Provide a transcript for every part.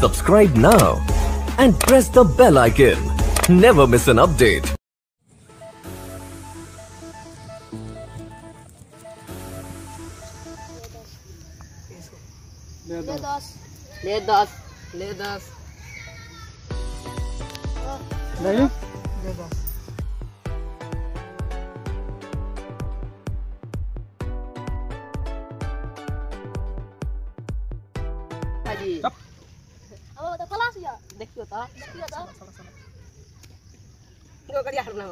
Subscribe now and press the bell icon. Never miss an update. ले 10 ले 10 ले 10 नहीं ले 10 जी। अब तो खलास या देखियो त देखियो त जो करिया हरना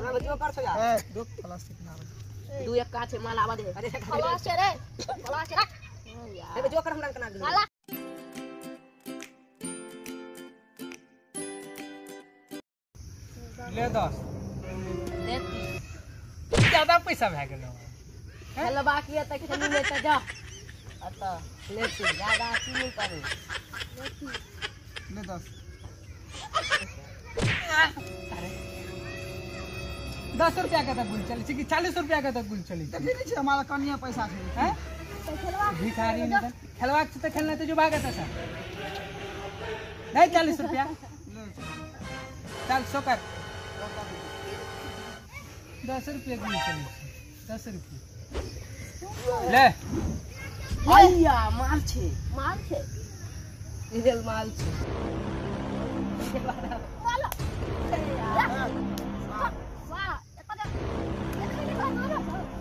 हां बच्चों कर छो यार ए दो खलास कितना दू एक का छे माल आवा दे। अरे खलास छे रे खलास छे रख यार ए जो कर हमरा कना माला ले 10 ले 30 ज्यादा पैसा भए गेलो खेलबा किया त खेलू ले त जा अत ले 30 ज्यादा की नहीं करे ले 10 अरे 10 रुपया का त गुल चलै छै कि 40 रुपया का त गुल चलै छै? देखै नै छै हमारा कनिया पैसा छै हैं खेलवा भिखारी ने खेलवा के त खेलना त जो भागत छ नहीं 40 रुपया चल सो कर 10 रुपया गुल चलै छै 10 रुपया ले भैया माल छे माल छे इधर माल छे माल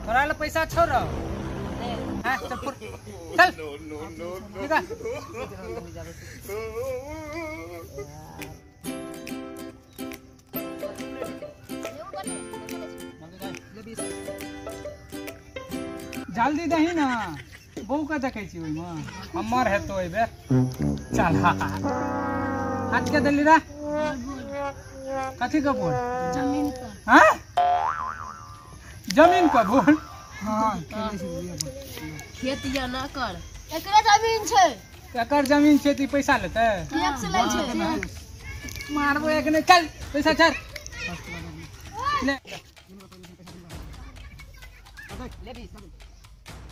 तोरा ले पैसा छोड़ हां चल फुर चल नो नो नो निकाल जल्दी दही ना बहू के देखै छी ओहिमे हमर हेतो एहि बेर। चल हाथ के देली रे कथी के बोल? जमीन के। हां जमीन के बोल। हां खेत या ना कर एकरे जमीन छै। एकर जमीन छै त पैसा लेतै? एक से लै छै मारबो एक ने। चल पैसा चल ले ले 20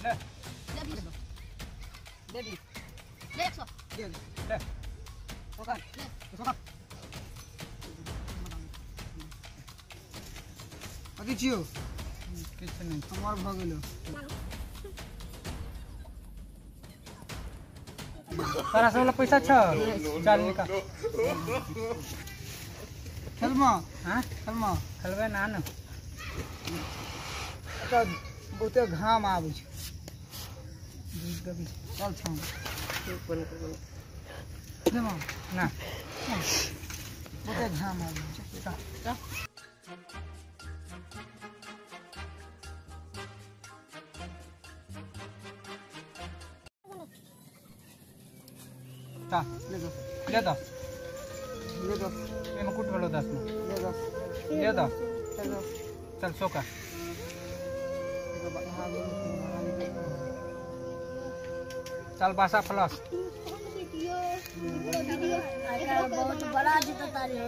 ले ले 20 ले 20 ले 100 ले ले ओकर ले कथी छियो? किछु नहीं हमर भ गेलो। तोरा सब वाला पैसा छ? चल निकाल। खेलमा? हां खेलमा खेलबै ना न। अच्छा बहुते घाम आबै छै। चल छाम खेलमा ना बहुते घाम आबै छै। चल ले 10 ले 10 ले 10 एमे कुट भेलो 10 में ले 10 ले 10 चल सो का चल बासा फ्लश बहुत बड़ा जीतता रे।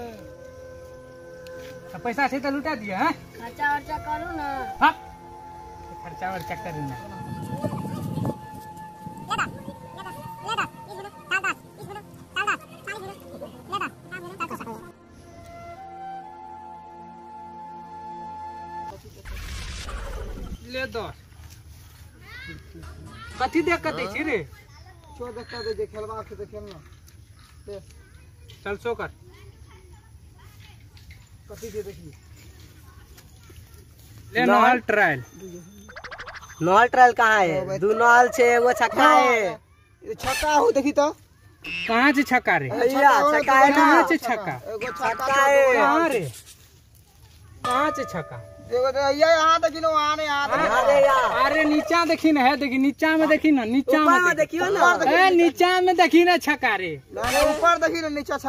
तो पैसा छै त लुटा दिए हैं। खर्चा वर्चा करू ना। हां खर्चा वर्चा करू ना। ले 10 कथी देख के दै छी रे? छो देख के दे खेलबा के त खेलना। ले चल सो कर कथी दे देखी ले नहल ट्रायल। नहल ट्रायल कहां है? दू नहल छे एगो छक्का है। ये छक्का हो देखी त कहां छै छक्का रे? भैया छक्का है। कहां छै छक्का? एगो छक्का है। कहां रे? कहां छै छक्का? देखो तो ये यहां देखी न वहां नहीं यहां अरे अरे नीचा देखी न है देखी नीचा में देखी न नीचा में देखियो ना। ए नीचा में देखी न छक्का रे। ना ऊपर देखी न नीचा छ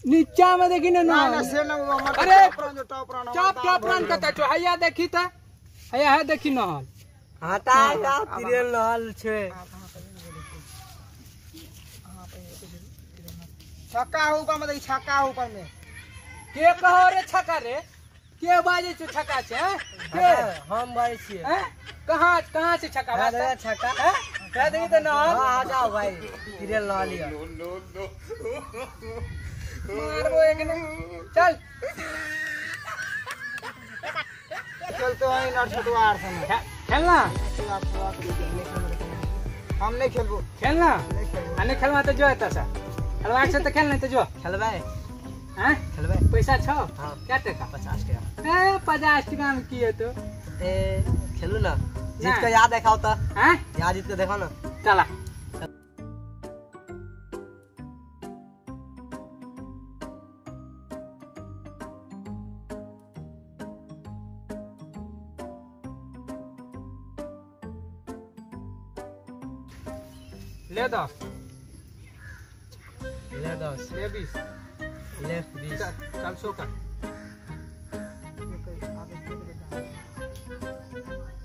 नीचा में देखी न। ना से न अरे टॉप रन टॉप रन कत छो? हैया देखी त हैया है देखी नहल। हटा का तिरेल नहल छे। छक्का हो ऊपर में देखी छक्का हो ऊपर में। के कहो रे छक्का रे? के बाजे छो छक्का छे? के हम बाजे छिए। कहां कहां से छक्का? छक्का दे दही त ना। हां आ जाओ भाई, तिरेल ल लियो। नो नो मारबो एक ने। चल चलते हैं नरछटवार से खेलना। हम नहीं खेलबो। खेलना आ नहीं खेलवा तो जो एता सा खेलवा से तो खेल नहीं तो जो खेलबै। हैं खेलबै? पैसा छो? हां। क्या टका? 50 टका। ए 50 टका में की है तो? ए खेलू ना, जीत के याद देखाओ त। हैं याद जीत के देखाओ ना। चला ले 10, ले 10, ले 20, ले 20, चल 100 का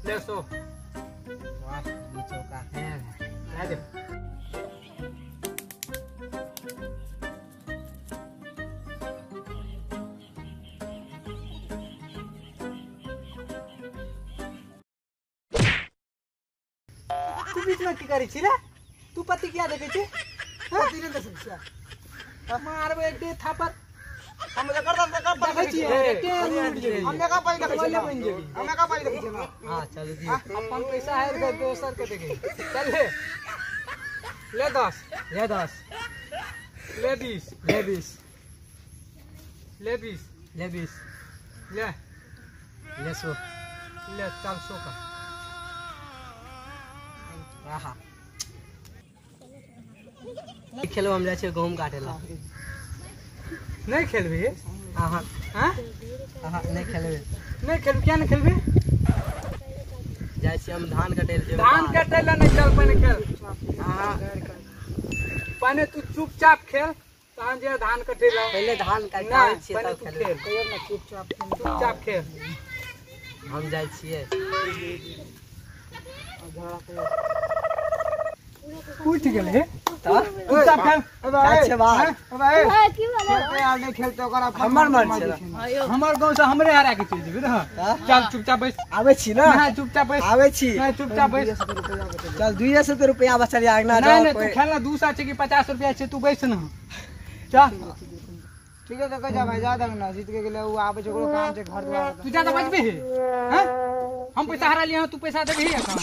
ले 100। वाह ये चौका है, ला दे। तू बीच में की करी छी रे? तू पति क्या देखे छी? पति ने देखे छी। मारबो एक दे थापर। हम कर दम कर पर देखै छी, हम का पाई देखे छी, हम का पाई देखे छी ना। हां चल दी अपन पैसा हार के दोसर के देखे। चल ले, ले 10, ले 10, ले 20, ले 20, ले 20, ले 20, ले ले 100, ले 400 का। आहा खेलो, हम जाइ छियै गहूम काटे ला। नहीं खेलबी? हाँ हाँ हाँ नहीं खेलबे। नहीं खेलबी? क्या नहीं खेलबी? जाइ छियै हम धान कटे ला। धान कटे ला नहीं चल, पहले खेल। हाँ पहले तू चुपचाप खेल, तहन जे धान कटे ला। पहले धान काटे छियै तब खेलबे। कहियो ना चुपचाप, चुपचाप खेल। हम जाइ छियै। उठ गेलै चुपचाप खेल। अच्छा बात की भेलै? यार नहीं खेलते ओकरा हमर मन छै। हमर गांव से हमरे हरा के चलि जेबी ना। चल चुपचाप बैस। आबै छी ना? ना चुपचाप बैस। आबै छी। ना चुपचाप बैस। चल 200 रुपया बचल आगना। नहीं नहीं तू खेलना 200 छै कि 50 रुपया छै, तू बैस ना। चल ठीक है तो जा भाई, जा दंगना जीत के गेलै उ आबै छै, ओकरो काम छै घर द्वार। तू ज्यादा बचबी है? हैं हम पैसा हरा लिया, तू पैसा देबही कहां?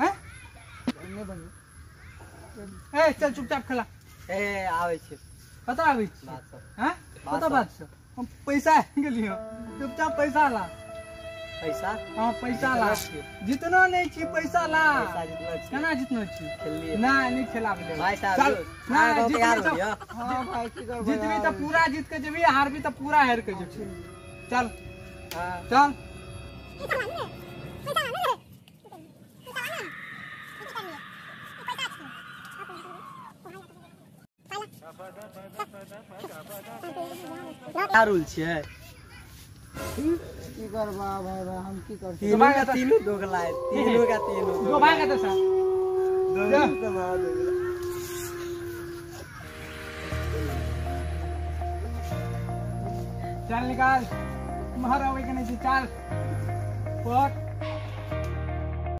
हैं नहीं बनी। ए चल चुपचाप खेला। ए आबै छी। कतऽ आबै छी? बात सब। हैं कतऽ बात सब? हम पैसा गेलियो, चुपचाप पैसा ला। पैसा? हां पैसा ला। जितना नहीं छी पैसा ला। पैसा जितना छी। केना जितना छी? खेललिए ना नहीं खेलाबे दे भाई साहब। चल ना जितना। हां भाई की करबै, जितबी त पूरा जीत के जेबी, हारबी त पूरा हार के जेबी। चल हां चल। क्या रूल छै? की करबा भाई भाई, हम की कर तीनों का तीनों दोगला है, तीनों का तीनों। दो भाग त सा दोगला तो मार दोगला। चल निकाल, मार आवे के नहीं छी। चल पर